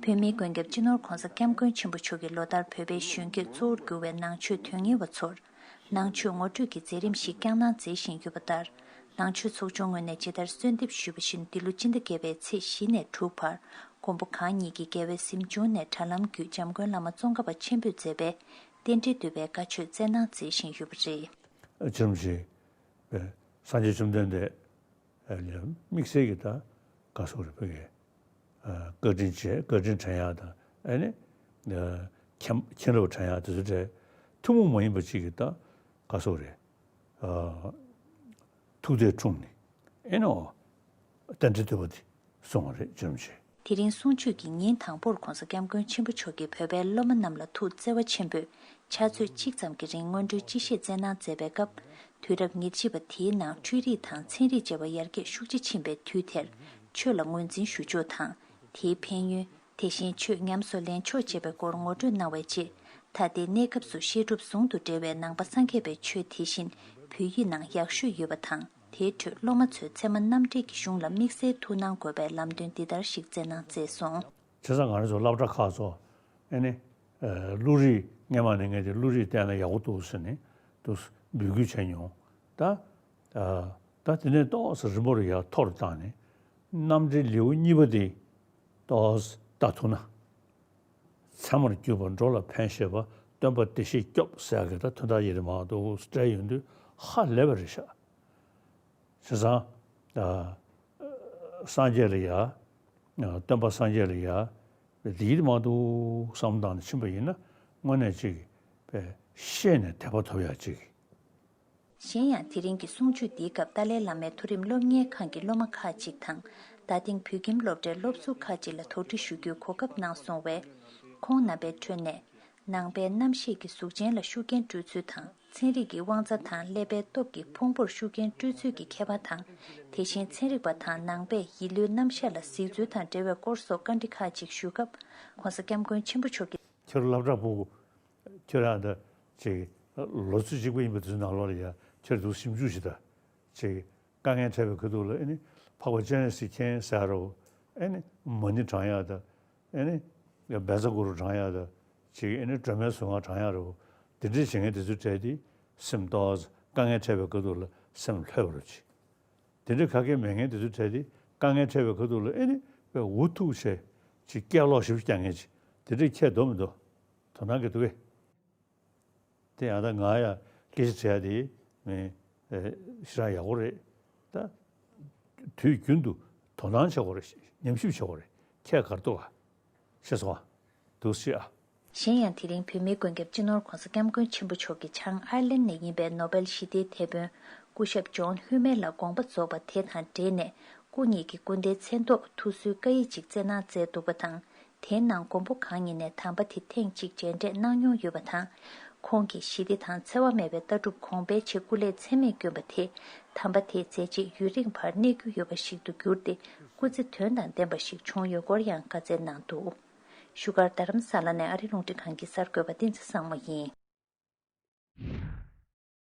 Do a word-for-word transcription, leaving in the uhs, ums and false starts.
བོད་མིའི་མགོན་སྐྱབས་སྤྱི་ནོར་༧གོང་ས་༧སྐྱབས་མགོན་ཆེན་པོ་མཆོག་གིས་ལོ་ལྟར་བོད་པའི་གཞོན་སྐྱེས་གཙོ་བོར་གྱུར་བའི་ནང་ཆོས་དོན་གཉེར་བ་ཚོར་ནང་ཆོས་ངོ་སྤྲོད་ཀྱི་མཛད་རིམ་ཞིག་བསྐྱངས་གནང་མཛད་བཞིན་ཡོད་པ་ལྟར། ནང་ཆོས་ཚོགས་ཆུང་ངོས་ནས་ཇི་ལྟར་གསོལ་འདེབས་ཞུས་པ་བཞིན། འདི་ལོ་སྤྱི་ཟླ་བརྒྱད་པའི་ཚེས་བཞི་ནས་དྲུག་བར་མགོན་པོ་གང་ཉིད་ཀྱི་རྒྱལ་བའི་གཟིམ་ཆུང་ནས་དྲ་ལམ་བརྒྱུད་འཇམ་མགོན་བླ་མ་ཙོང་ཁ་པ་ཆེན་པོས་མཛད་པའི་རྟེན་འབྲེལ་འདུས་པའི་བཀའ་ཆོས་སྩལ་གནང་མཛད་བཞིན་ཡོད་པ་རེད། ཅི་རིམ་བཞིན་པའི་སངས་རྒྱས་བཅོམ་ལྡན་འདས་ལ་དམིགས་བསལ་གྱི་ད་ག་སོགས་རེ་བོད་ཀྱི་བཀའ་དྲིན་ཆེ། བཀའ་དྲིན་དྲན་ཡག་དང་ཨ་ནི་མཁྱེན་མཁྱེན་རབ་དྲན་ཡག་དེ་ཚོ་གྲས་ཐུན་མོང་མ་ཡིན་པ་ཅིག་གི་ད་ག་སོགས་རེ་ཐུགས་གཏད་འཁྲུངས་ནས་ཨེ་ནོ་རྟེན་འབྲེལ་འདུས་པ་དེ་སོང་བ་རེད། ཅི་རིམ་བཞིན། དེ་རིང་གསུང་ཆོས་ཀྱི་ཉིན་དང་པོར་༧གོང་ས་༧སྐྱབས་མགོན་ཆེན་པོ་མཆོག་གིས་བོད་པའི་སློབ་མ་རྣམས་ལ་ཐུགས་བརྩེ་བ་ཆེན་པོས་ཕྱག་ཚོད་གཅིག་ཙམ་གྱི་རིང་སྔོན་འགྲོའི་སྤྱི་བཤད་སྩལ་གནང་མཛད་པའི་སྐབས། དུས་རབས་ཉེར་གཅིག་པ་དེའི་ནང་འཕྲུལ་རིག་དང་ཚན་རིག་བཅས་པ་ཡར་རྒྱས་ཤུགས་ཆེ་ཕྱིན་པའི་དུས་དེར་ཆོས་ལ་ངོས་འཛིན་ཞུ་ཕྱོགས་དང་། དེའི་ཕན་ཡོན། དེ་བཞིན་ཆོས་ཉམས་སུ་ལེན་ཕྱོགས་བཅས་པའི་སྐོར་ངོ་སྤྲོད་གནང་བའི་རྗེས། ད་ལྟའི་གནས་སྐབས་སུ་བཤད་སྒྲུབ་ཟུང་དུ་འབྲེལ་བའི་ནང་པ་སངས་རྒྱས་པའི་ཆོས་དེ་བཞིན་བོད་ཡིག་ནང་ཡག་ཤོས་ཡོད་པ་དང་། དེའི་ཁྲོད་སློབ་མ་ཚོས་ཚད་མ་རྣམ་འགྲེལ་གྱི་གཞུང་ལ་དམིགས་བསལ་ཐུགས་སྣང་དགོས་པའི་ལམ་སྟོན་འདི་ལྟར་ཞིག་སྩལ་གནང་མཛད་སོང་། བྱས་ཙང་ང་རང་ཚོ་སློབ་གྲྭ་ཁག་ཚོ་ཨེ་ནི་ཨ་བློ་རིག་སྔས་མ་ནས་ངས་དེ་བློ་རིག་བསྟན་ན་ཡག་པོ་འདུག་ཟེར་ནས་འདུག་འབོད་སྐུལ་བྱས་མྱོང་། ད་ཨ་ད་དེ་ནས་ཏོག་ཙམ་རིམ་པར་ཡར་མཐོ་རུ་བཏང་ནས་རྣམ་འགྲེལ་ལེའུ་གཉིས་པ་དེ་ཏོག་ཙམ་ལྟ་ཐུབ་ན། ཚད་མར་གྱུར་པ་འགྲོ་ལ་ཕན་བཞེད་པ། སྟོན་པ་བདེ་གཤེགས་སྐྱོབ་ཟེར་ཡག་གི་ད་དོན་དག་ཡེ་རེ་མང་དུ་སྤྲད་ཡོང་དུས་ཧ་ལས་པ་རེད་ཤག་བྱས་ཙང་ཨ་སངས་རྒྱས་ལ་ཡ། སྟོན་པ་སངས་རྒྱས་ལ་ཡ། བདེ་སྐྱིད་མང་དུ་བསམ་བཏང་ནས་ཕྱིན་པ་ཡིན་ན་དངོས་གནས་ཅིག་པའི་ཤེས་ནས་དད་པ་ཐོབ་ཡག་ཅིག་གཞན་ཡང་དེ་རིང་གི་གསུང་ཆོས་འདིའི་སྐབས་ཏཱ་ལའི་བླ་མའི་མཐོ་རིམ་སློབ་གཉེར་ཁང་གི་སློབ་མ་ཁག་ཅིག་དང་། རྡ་སྟེང་བོད་ཁྱིམ་སློབ་གྲྭའི་སློབ་ཟུར་ཁག་ཅིག་ལ་དོགས་འདྲི་ཞུ་རྒྱུའི་གོ་སྐབས་གནང་སོང་བས། ཁོང་རྣམ་པའི་ཁྲོད་ནས། ནང་པའི་རྣམ་ཤེས་ཀྱི་གཟུགས་ཅན་ལ་ཤུགས་རྐྱེན་སྤྲོད་ཚུལ་དང་། ཚན་རིག་གི་དབང་རྩ་དང་ཀླད་པའི་སྟོབས་ཀྱིས་ཕུང་པོར་ཤུགས་རྐྱེན་སྤྲོད་ཚུལ་གྱི་ཁྱད་པར་དང་། དེ་བཞིན་ཚན་རིག་པ་དང་ནང་པས་ཡིད་བློའི་རྣམ་གཞག་ལ་གཟིགས་ཚུལ་དང་འབྲེལ་བའི་སྐོར་སོགས་བཀའ་འདྲི་ཁག་ཅིག་ཞུ་སྐབས། ྋགོང་ས་ྋསྐྱབས་མགོན་ཆེན་པོ་མཆོག་གིས། ཁྱོད་སློབ་གྲྭ་ཕྲུ་གུ། ཁྱོད་རང་ད་ཅིག་ལོ་ཚོད་གཅིག་པ་ཡིན་པ་དུས་ནང་ལོགས་ལ་ཡ་ཁྱོད་འདུག་ཞིབ་འཇུག་བྱེད་ད། ཅིག་དཀའ་ངལ་འཕྲད་པའི་ཁ་ཐུག་ལ་ཨེ་ནི་འཕགས་པ་སྤྱན་རས་གཟིགས་མཁྱེན་ཟེར་རོ། ཨེ་ནི་མ་ཎི་བགྲང་ཡག་ད། ཨེ་ནི་བཛྲ་གུ་རུ་བགྲང་ཡག་ད། ཅིག་ཨེ་ནི་སྒྲོལ་མའི་གཟུངས་སྔགས་བགྲང་ཡག་རོ། དེ་འདྲའི་བྱེད་མཁན་དེ་ཚོའི་གྲས་དེ་སེམས་ཏོག་ཙམ་དཀའ་ངལ་འཕྲད་པའི་ཁ་ཐུག་ལ་སེམས་ལྷོད་པ་རོ་ཅིག་དེ་འདྲའི་ག་གེ་མེད་མཁན་དེ་ཚོའི་གྲས་དེ་དཀའ་ངལ་འཕྲད་པའི་ཁ་ཐུག་ལ་ཨེ་ནི་དཔེ་འུ་ཐུག་བྱས་ཅིག་སྐད་ལོག་ཞིབ་རྒྱག་མཁན་ཅིག་དེ་འདྲའི་ཁྱད་འདུག་མི་འདུག་དོ་སྣང་གི་འདུག་གས། དེ་ཡང་ད་ང་ཡང་སྐད་ཆ་དྲི་ཡ་དེ་མིན། ཨེ་ཞེ་དྲག་ཡག་པོ་རེད། ད་དུས་རྒྱུན་དུ་དོ་སྣང་བྱེད་དགོས་རེད། ཉམས་ཞིབ་བྱེད་དགོས་རེད། ཁྱད་གར་འདུག་ག་ཤེས་སོང་ཨ། འདུག་སེ་ཨ། གཞན་ཡང་དེ་རིང་བོད་མིའི་མགོན་སྐྱབས་སྤྱི་ནོར་༧གོང་ས་༧སྐྱབས་མགོན་ཆེན་པོ་མཆོག་གིས་བྱང་ཨའི་ལན་ནས་ཡིན་པའི་ནོ་བེལ་ཞི་བདེའི་དེད་དཔོན་སྐུ་ཞབས་ཇོན་ཧུ་མེ་ལ་དགོངས་པ་རྫོགས་པ་དེ་དང་འབྲེལ་ནས་སྐུ་ཉིད་ཀྱི་སྐུ་ཟླའི་མཚན་ཐོག་ཐུགས་གསོའི་བཀའ་ཡིག་ཅིག་བསྩལ་གནང་མཛད་འདུག་པ་དང་། དེའི་ནང་མགོན་པོ་གང་ཉིད་ནས་དམ་པ་དེ་ཐེངས་གཅིག་མཇལ་འཕྲད་གནང་མྱོང་ཡོད་པ་དང་། ཁོང་གིས་ཞི་བདེ་དང་འཚེ་བ་མེད་པའི་ལྟ་གྲུབ་གོང་འཕེལ་ཆེད་སྐུ་ལས་ཚད་མེད་བསྐྱོན་པ་དེ། དམ་པ་དེའི་མཛད་རྗེས་ཡུན་རིང་བར་གནས་རྒྱུ་ཡོད་པ་ཞིག་ཏུ་གྱུར་ཏེ། སྐུ་ཚེ་དོན་དང་ལྡན་པ་ཞིག་བྱུང་ཡོད་སྐོར་ཡང་བཀའ་སྩལ་གནང་འདུག་བཞུགས་སྒར་རྡ་རམ་ས་ལ་ནས་ཨ་རི་རླུང་འཕྲིན་ཁང་གི་གསར་འགོད་པ་བསྟན་འཛིན་བཟང་མོ་ཡིན།